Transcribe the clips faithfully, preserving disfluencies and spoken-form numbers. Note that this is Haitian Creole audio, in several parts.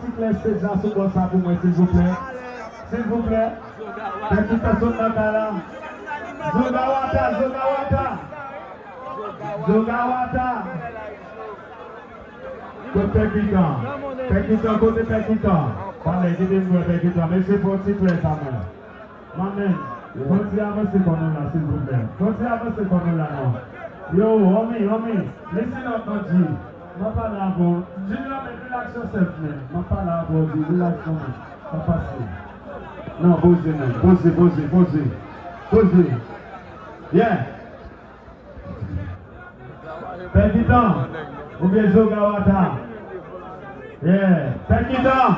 Ti klè stage la sou bò sa pou mwen, silvouplè. Silvouplè. Pèkitan sot nan kay la. Zogawata, Zogawata. Zogawata. Kote pèkitan? Pèkitan, kote pèkitan? Pale, kite m wè pèkitan. Mesye, fè yon ti klè sa mwen. Manman, fè yon ti avanse kò nou la, silvouplè. Fè yon ti avanse kò nou la, non. Yo, homie, homie, listen up, man, G. M ap pale avè w. Junior, men, relax yourself, man. M ap pale avè w, G. Relax, manman. Sa pase. Non, poze, man. Poze, poze, poze. Poze. Yeah. Pèkitan, oubyen Zogawata. Yeah, Pèkitan.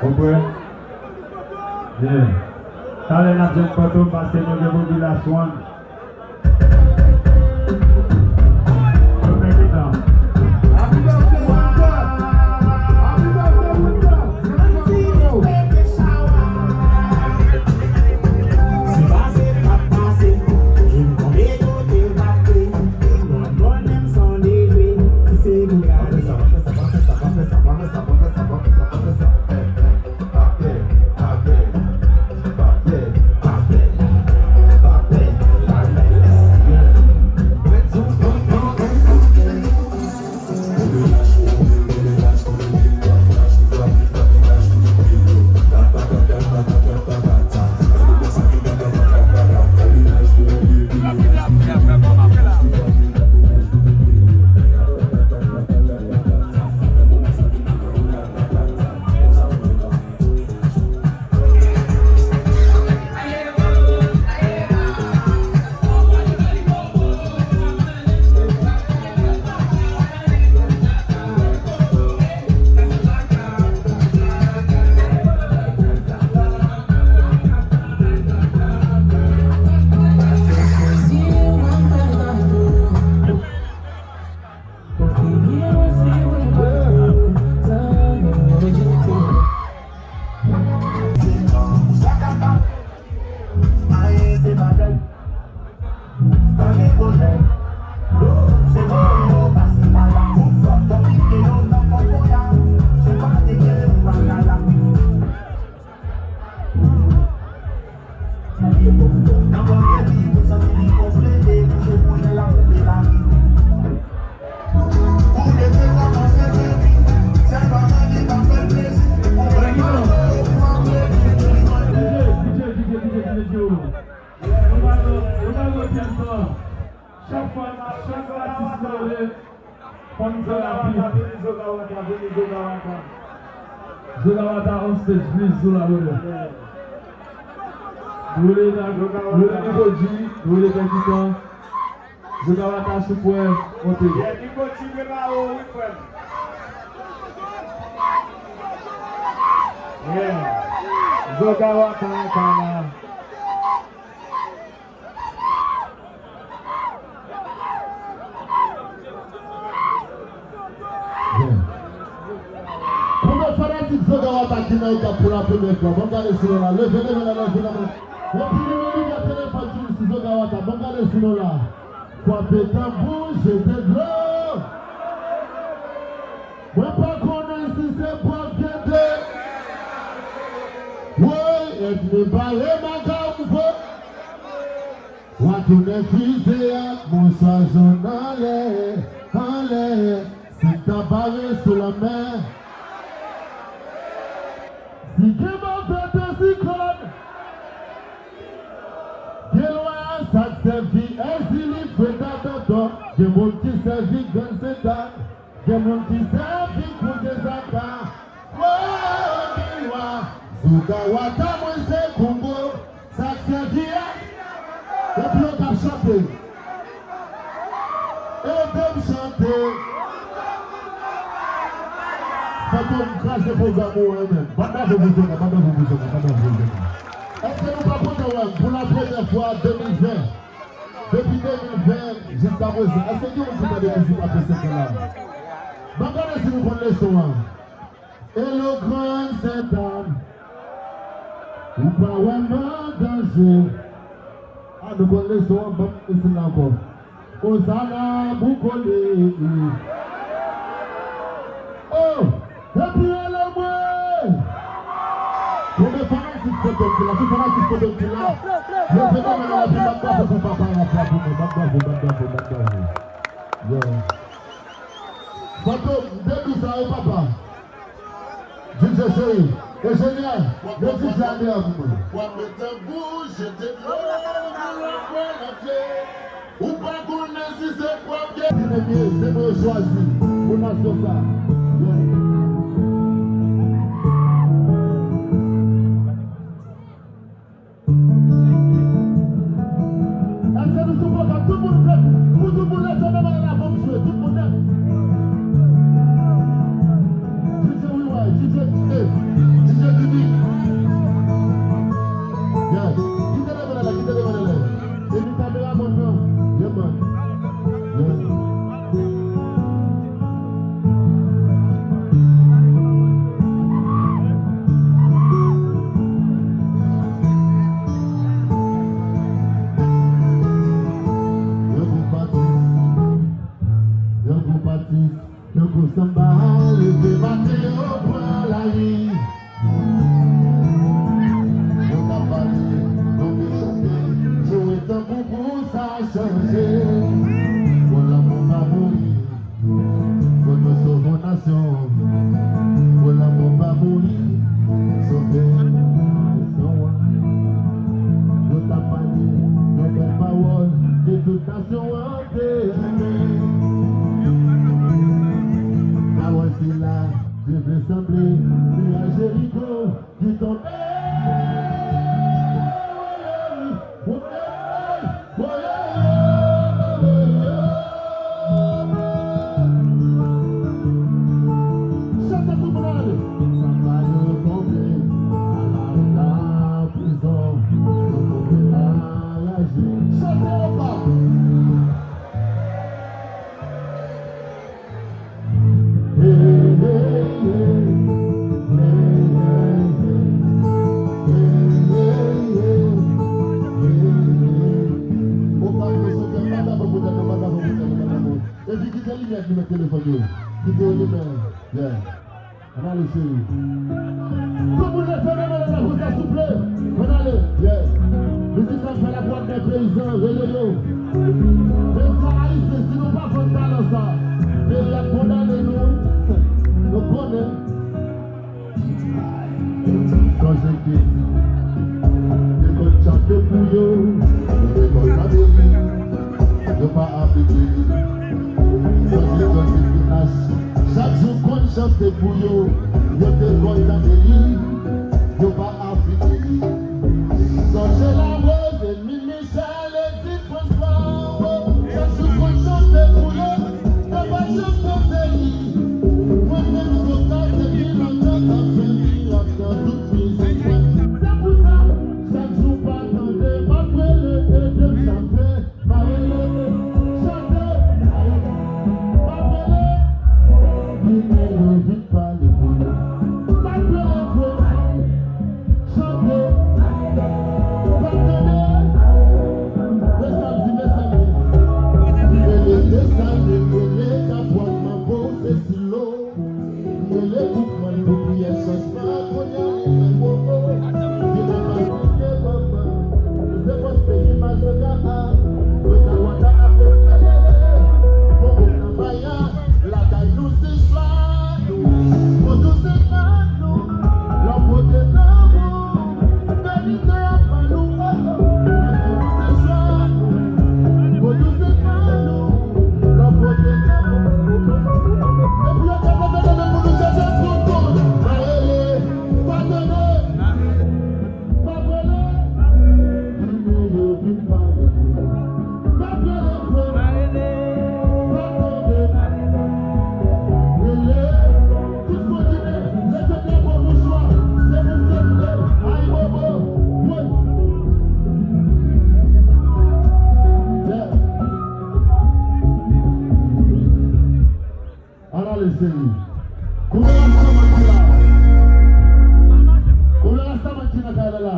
Ou prè? Yeah. Talè n ap jwenn Fantom paske nou gen popilasyon an. Chak fwa, chak atis mele, fò nou fè rapid. Zogawata, vini, Zogawata, vini, Zogawata. Zogawata on stage, please, sou la, brother. Nou rele nan, nou rele Nico G, nou rele Pèkitan. Zogawata sou pwen monte. Yeah, Nico G, prepare w, wi, frè m. Yeah. Zogawata, Zogawata. Konbyen fanatik Zogawata ki nan Okap pou la premyè fwa? Ban m gade sou nou la. Leve, leve la, leve la men. Yon pil moun ki gen telefòn ki di si Zogawata. Ban m gade sou nou la. Frape tanbou, jete dlo. Mwen pa konnen si se pwòp gede. Woy, èt mi bare maga mvo. W a tounen fize ak mouchwa jòn anlè, anlè. Si m ta bare sou lanmè. Si gen move tan siklòn. Gen lwa sa k sèvi Èzili, Freda, Danton. Gen moun ki sèvi Grann Sentàn. Gen moun ki sèvi Kouzen Zaka. Wo, gen lwa. Zogawata, mwen se Kongo. Sa k sèvi a? Epi yo k ap chante. Ede m chante. Fantom kraze pwogram ou an, men. Bat bravo pou Zogawata, bat bravo pou Zogawata, bat bravo pou Zogawata. Èske nou pa kontan wè m pou la premyè fwa de mil ven? Depi de mil ven jiska prezan, èske gen moun ki tande mizik apre senk an la? Ban m gade si nou konn leson an. Elo Grann Sentàn, ou pa wè m an danje. A, nou konn leson an, ban m leson la ankò. Ozana, boukole. Oh, epi ale mwen. Konbyen fanatik Fantom ki la? Tout fanatik Fantom ki la? Leve men nou, epi bat bravo pou papa, bat bravo, bat bravo, bat bravo, bat bravo. Yeah. Fantom, m te di w sa wi, papa. D J cheri, enjenyè, met D J a deyò pou mwen. W ap met tanbou, jete dlo, nou lwen pral antre. Ou pa konnen si se pwòp gen. Ti nèg yo, se mwen yo chwazi pou nasyon sa. Yeah. Èske nou sou pwogram? Tout moun vle, pou tout moun leve men nan la pou m jwe. Tout moun nèt. D J Wiway, D J, eh, D J Gimmick. Yeah. Kite leve nan la, kite leve nan la. Epi kameramann nan, yeah man. Yeah. Yon gwoup atis, yon gwoup atis, yon gwoup sanba, leve maten yo pran lari. Yo ka pale, yo ka chante, jwe tanbou pou sa chanje. Pou lanmou pa mouri, pou nou sove nasyon. Pou lanmou pa mouri, sove nasyon an. Yo ka pale, yo bèl pawòl, ke tout nasyon an te renmen. Pawòl sila, te vle sanble, miraj Jeriko. Ki tonbe. Chante tout moun ale. Sa pa yo tonbe, ala la prizon, yo tonbe anraje. Chante yo pa. Epi kite limyè nou met telefòn yo. Kite yo limyè. Yeah. Ann ale, cheri. Tout moun leve men nan la pou sa, souple. Ann ale. Yeah. Mizik sa fè la pou ap bay peyizan, rele yo. Peyizan ayisyen, si nou pa vann talan sa, peyi a kondane nou. Nou konnen. Sonje ke yo konn chante pou yo, yo te konn tande li, yo pa aplike li. Sonje Joseph Nash, chak jou konn chante pou yo, yo te konn tande li, yo pa aplike li. Sonje Larose, Mimi Michel, Edith François, chak jou konn chante pou yo, yo pa janm tande li. Mwen menm Sokrat depi lontan k ap fè mirak nan tout mizik mwen. Se pou sa, chak jou pa tande, m ap rele, ede m chante. M a rele, chante, m a rele, m ap rele. Vini yo vin pale pou yo. M ap rele, jwe, chante. M ap tande. Desalin, Desalin. Rele Desalin, rele Kapwad, Manbo, Sesilo. Rele Boukman pou priyè chanjman, kounye a li fè wowo. Li nan masike manman, se fòs peyi mazoka a. Weta wata ap rele, bongo nan maya, lakay nou se chwa nou, vodou se pa nou, lanmou de lanmou. Verite a pa nou, oh, oh. Vodou se chwa nou. Vodou se pa nou. Lanmou de lanmou. Epi yo ka leve men pou nou chante pou nou. Marele, pa tande. Marele. Vini yo vin pale pou nou. Marele, pa tande. Rele. Tout fò ki leve drapo mouchwa, se pou fèt, eh, ay bobo, woy. Yeah. Ann ale, cheri. Konbyen rastaman ki la? Konbyen rastaman ki nan kay la la?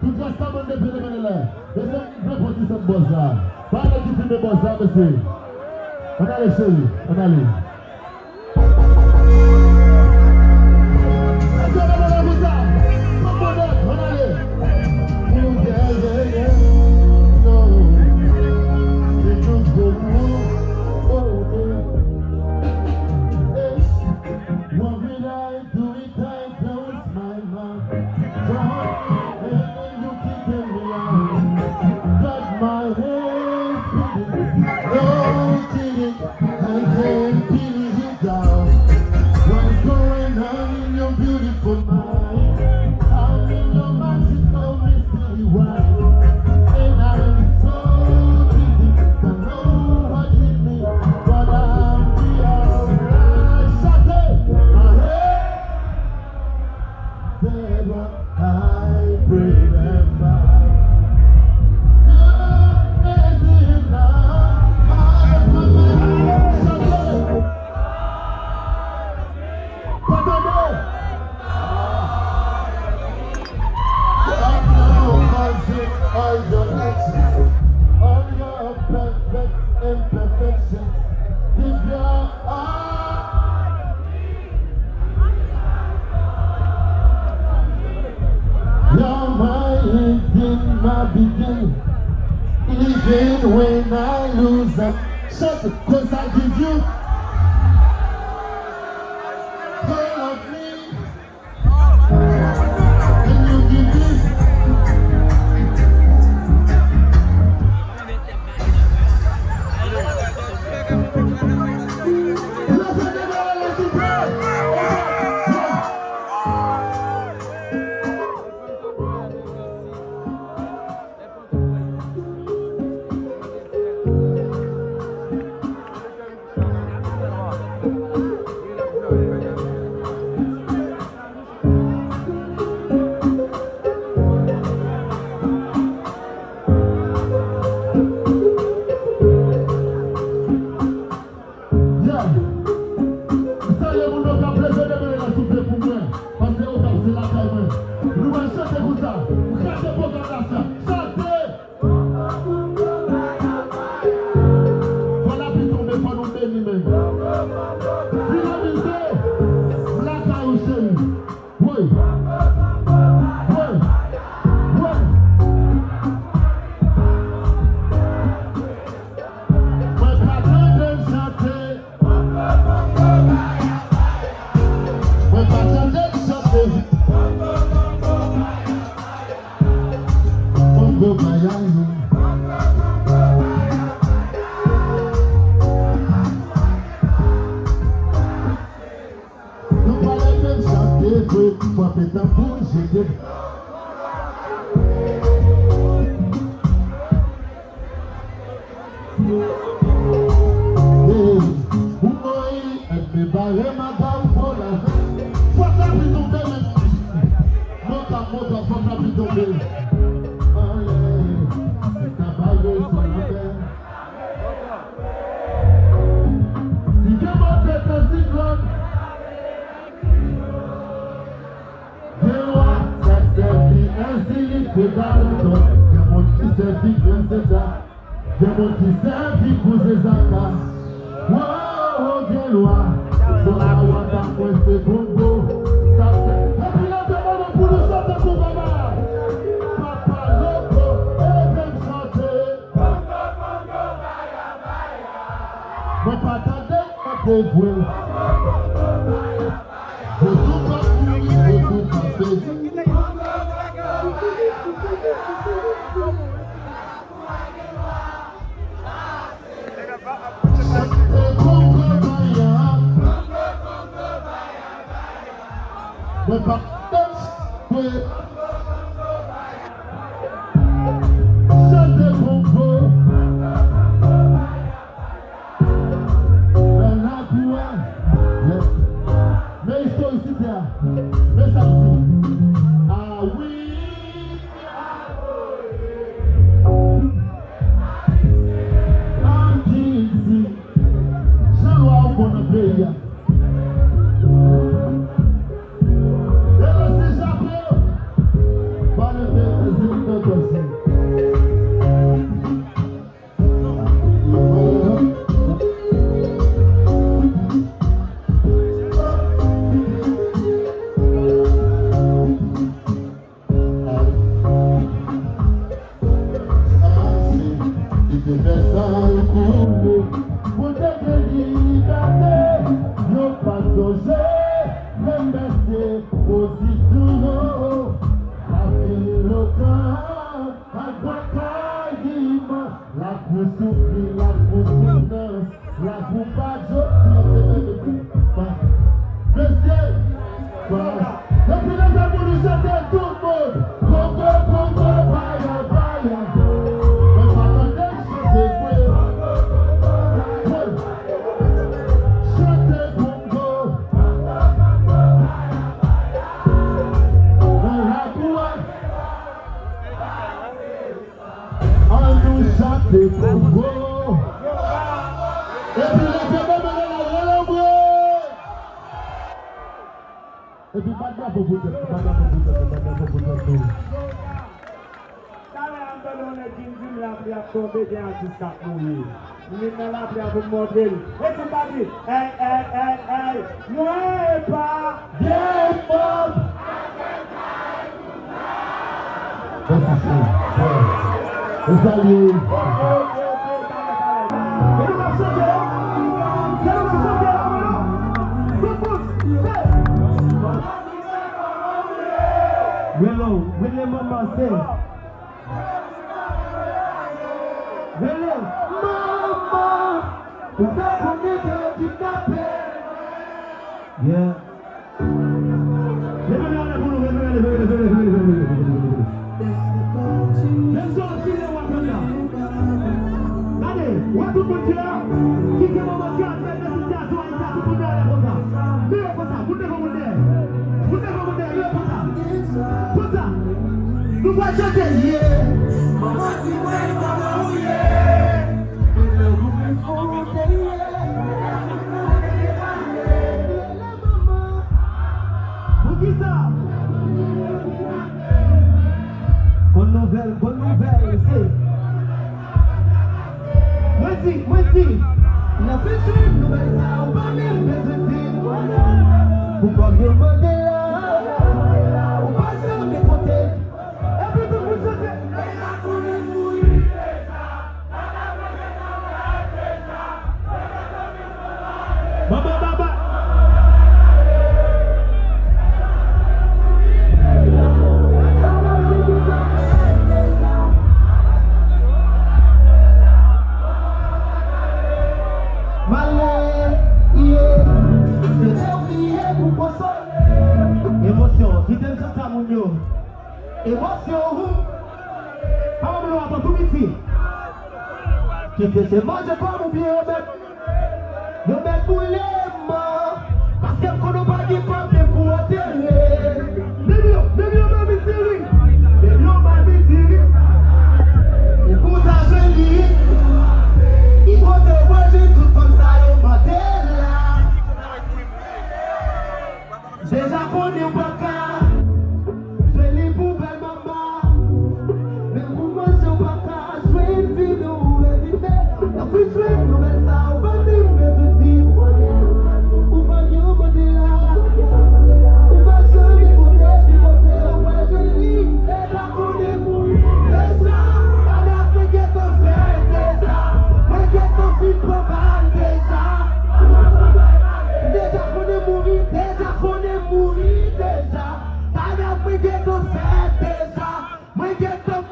Tout rastaman leve men anlè. Mesye, m vle pran ti sant bòz la. Pa nèg ki filme bòs la, mesye. Ann ale, cheri, ann ale. What will I do without you? It's my mom. Don't you kick me out. Got my head spinning. No kidding, I can't pin you down. What's going on in your beautiful mind? I'm in your magical mystery wine. And I'm so dizzy, I know what hit me, but I'm realized. Chante! My head. Devil, I pray and fight. Goodness in love, I pray and fight. Chante. Pa tande. All your perfect imperfections, give your all. You're my end and my beginning. Even when I lose, I chante, 'cause I give you all of me. Can you give me? Yeah. M salye moun yo k ap leve de men yo souple pou mwen, paske Okap se lakay mwen. Nou pral chante konsa. M kraze pwogram la sa. Chante! Fò lapli tonbe, fò nou beni menm. Vin anvize m lakay ou, cheri. Woy! Woy! Woy! Mwen pa tande n chante. Mwen pa tande n chante. Bongo baya yo. Nou pa leve n chante vre, frape tanbou, jete. Hey, ou mouri, ènmi bare madanm pou lajan. Fòk lapli tonbe, men. Montan, montan, fòk lapli tonbe. Anlè, se tabale sou lanmè. Si gen move tan siklòn, gen lwa sa sèvi enzilik pou Datonton, gen moun ki sèvi grenn senta, gen moun ki sèvi kouzen zaka. Wo, gen lwa, se la wata mwen se bongo. Sa se, epi leve men nou pou nou chante pou papa. Papa Loko, ede m chante. Mwen pa tande chante vre. Vodou pa mouri, vodou pa peri. Chante kongo baya. Mwen pa tande chante. Chante kongo. Nan lakou a. Men istorisite a. Men sa m di. A wi. An ki di. Jan lwa yo bon nan peyi a. Elisi Jape, pale de Prezidan Dòsi. Mesye, depi lè sa pou nou chante tout moun. Kongo, Kongo, paya, paya. Mwen pa tande chante vre. Chante Kongo. Mwen la pou wè. An nou chante Kongo. Epi leve men nou anlè, rele mwen. Epi bat bravo pou tèt nou, bat bravo pou tèt nou, bat bravo pou tèt nou. Talè a m tande yon nèg vin di m lapli ap tonbe, gen atis k ap mouri. M vin nan lapli a pou m montre l. E si m pa di, èy, èy, èy, èy, mwen e pa Game Mob! Mèsi, cheri. E salye. E nou k ap chante la? Se nou k ap chante la, mwen la? Tout moun, se. Rele, rele manman, se. Rele manman, ou fè konnen ke yo kidnape. Yeah. Leve men anlè pou nou, leve men, leve men, leve men, leve men. Lèzòm, ki lè w ap pran la? Gade, wè tout moun ki la? Ki gen manman ki ap fè nesesite a sou Ayiti a, tout moun anlè konsa. Men yo konsa, moun devan, moun dèyè. Moun devan, moun dèyè, yo konsa. Konsa. Nou pral chante, yeah. Manman di mwen kòman ou ye. Mwen lè ou mwen fout, yeah. Poukisa? Bòn nouvèl, bòn nouvèl, se. Mwen di, mwen di, nan fiti nouvèl sa, ou pa menm bezwen di. Pou kòb yo mande la, ou pa janm konte. Epi tout moun chante. Baba, baba. Malè, iye, se te ou ki ye pou poso. Emosyon, kite m chante a moun yo. Emosyon, ou. Pa wè m lwa pa tou piti. Kite se manje kòm ou byen yo mèt. Yo mèt boule m. Paske m konnen w pa gen kòb menm pou antere. Menm yo, menm yo, menm yo, menm yo. Ou ta jwenn li. Ki kote w pral jwenn tout fanm sa yo mande la? Deja konnen w pa ka jwenn li pou bèl mama. Menm pou manje w pa ka jwenn vin ou envite. Nan fritri nouvèl sa ou pa menm bezwen di. Ou pa gen mande la. Ou pa janm kote ki kote ou pral jwenn li. Deja konnen mouri deja. Gade mwen gentan fè deja. Mwen gentan fin pran bal deja. Deja konnen mouri, deja konnen mouri deja. Gade mwen gentan fè deja. Mwen gentan.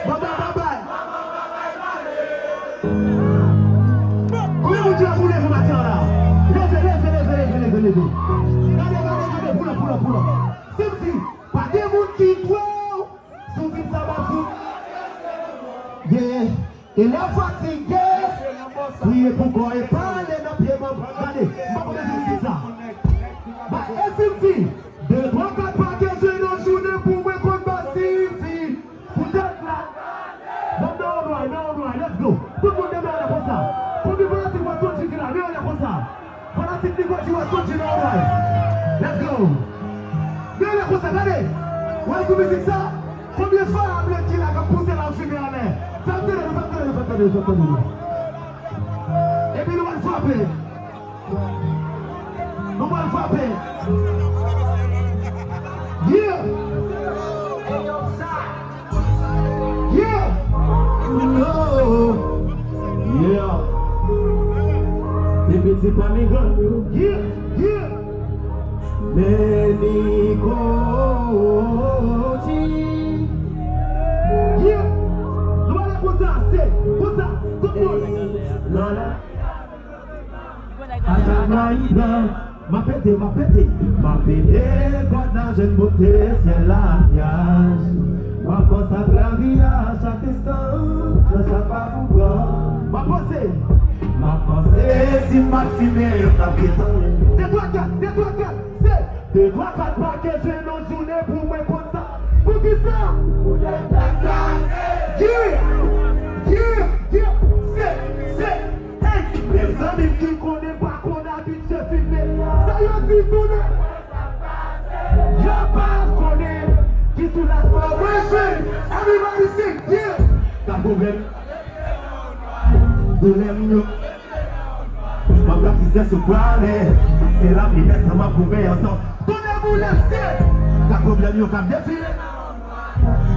Baba, baba. Konbyen moun ki la pou leve maten an la? Leve, leve, leve, leve, leve, leve. Gade, gade, gade, pull up, pull up, pull up. Si m di, pa gen moun ki dwe w, si w di m sa, m ap di w. Yeah. E lè w fatige, kriye pou kò e pale nan pye manm. Gade, m pa konn si m di sa. Ba, e si m di, de, twa, kat pa gen jwe nan jounen pou mwen konn ba sifi. Poutèt la. Bon, nan yon nway, nan yon nway, let's go. Tout moun demen anlè konsa. Konbyen fanatik West Side ki la, men anlè konsa. Fanatik Nigodi West Side nan yon nway. Let's go. Men anlè konsa, gade. Wè sou mizik sa. Konbyen fanatik ki la k ap pouse la, ou fimen anlè. Fè m tande nou, fè m tande nou, fè m tande nou, fè m tande nou. Epi nou al frape. Nou pral frape. Yeah. Yeah. Oh. Yeah. Pi piti pa mi gran. Yeah. Yeah. Men Nigodi. Yeah. Nou ale konsa, se konsa, tout moun. Nan la. Ajan mwen pran, m ap pete, m ap pete. M ap pete, gòd la jwenn bote, syèl la ak nyaj. M ap panse ak lavi a chak instan, nan chak pa m pran. M ap panse, m ap panse, si m pa t fimen, yo t ap gentan. De twa kat, de twa kat, se de twa kat pa kenze nan jounen pou mwen konn sa. Poukisa? Yeah, yeah, yeah, se, se, hey, menm zanmi m ki konnen pa konn abitye filme. Sa yo di tounen? Yo pa konnen ki soulajman mwen jwenn. Everybody sing, yeah. Ka pwoblèm. Doulè m yo. M ap batizè sou pwale. Se lapli mèt sa m ap goumen ansanm. Tounen boulèm se. Ka pwoblèm yo k ap defile.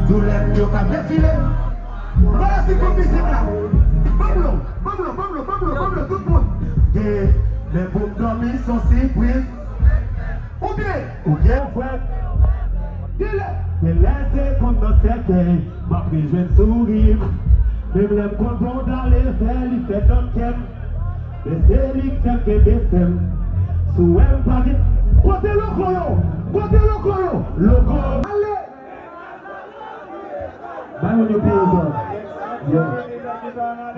Doulè m yo k ap defile. Vwala si pou mizik la. Banm lo, banm lo, banm lo, banm lo, banm lo, tout moun. Gen, men pou m dòmi s on sipriz. Oubyen, oubyen frè. Genlè, genlè se konn nan sèkèy, m ap rejwenn souri m. Menm lè m konn pran w dale fè li fè nan kè m. Men se li k fè m kenbe fèm. Si w wè m pa gen. Kote loko yo? Kote loko yo? Loko. Ale! Bay moun yo piye zòn. Yeah.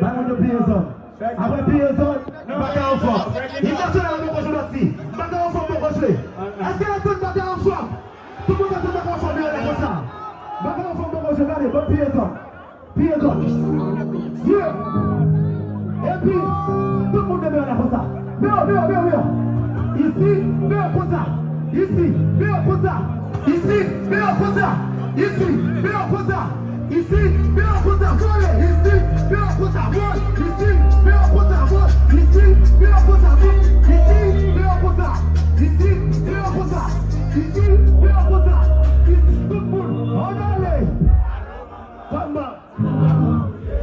Bay moun yo piye zòn. Apre piye zòn, bagay anfòm. Him nasyonal la poko jwe dòt si. Bagay anfòm poko jwe. Èske n ap tann bagay anfòm? Tout moun ka tann bagay anfòm, yo la konsa. Bagay anfòm poko jwe, gade, bon piye zòn. Piye zòn. Yeah. Epi, tout moun dwe mete yo la konsa. Mete yo, mete yo, mete yo, mete yo. Isi, mete yo konsa. Isi, mete yo konsa. Isi, mete yo konsa. Isi, mete yo konsa. Isi, mete yo konsa, vole. Isi, mete yo konsa, vole. Isi, mete yo konsa, vole. Isi, mete yo konsa, vole. Isi, mete yo konsa. Isi, mete yo konsa. Isi, mete yo konsa. Isi, tout moun, ann ale. Kòman?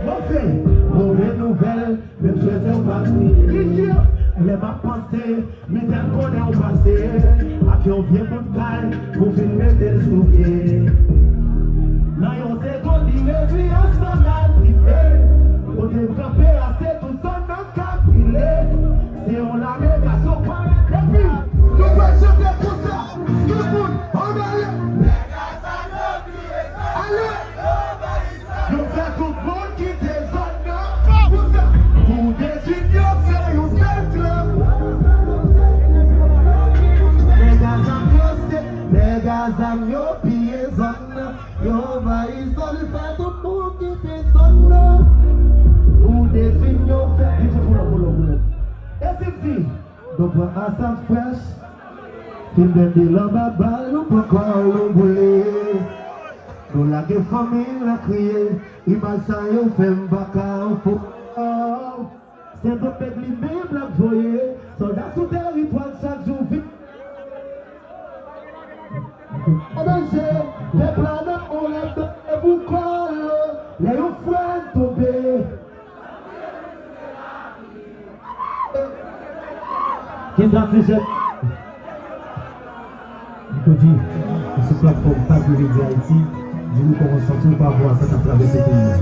Move, move nouvèl, menm swete w pa kriye. Lè m ap panse mizè m konnen w pase, ak yon vye bout kay pou fin mete l sou pye. Nan yon segonn, li revire ansanm ak dife. Kote m kanpe a, se tou zòn nan k ap brile. Se yon lame gason parèt. Epi, nou pral chante konsa. Tout moun, ann ale. Ale! Yo fè tout moun kite zòn nan. Pou sa, pou detwi yo fè yon sèl klan. Nèg a zam yo se, nèg a zam yo piye zòn nan. Yo anvayi zòn, fè tout moun kite zòn nan. Pou detwi yo fè, DJ pull up, pull up, pull up. E si m di, nou pran asap frèch, fin bende l anba bal, nou pran kò nou boule. Nou lage fanmi l ap kriye, imaj sa yo fè m pa ka anfòm. Se dòt nèg li menm l ap voye, sòlda sou teritwa l chak jou vin. An danje, pèp la nan on lèv danje pou kò l, lè yon frè n tonbe. Kisa ti jèn? Li te di, sou platfòm Patriot Media Haïti, di nou kòman w santi w pa rapò a sa k ap travèse peyi a.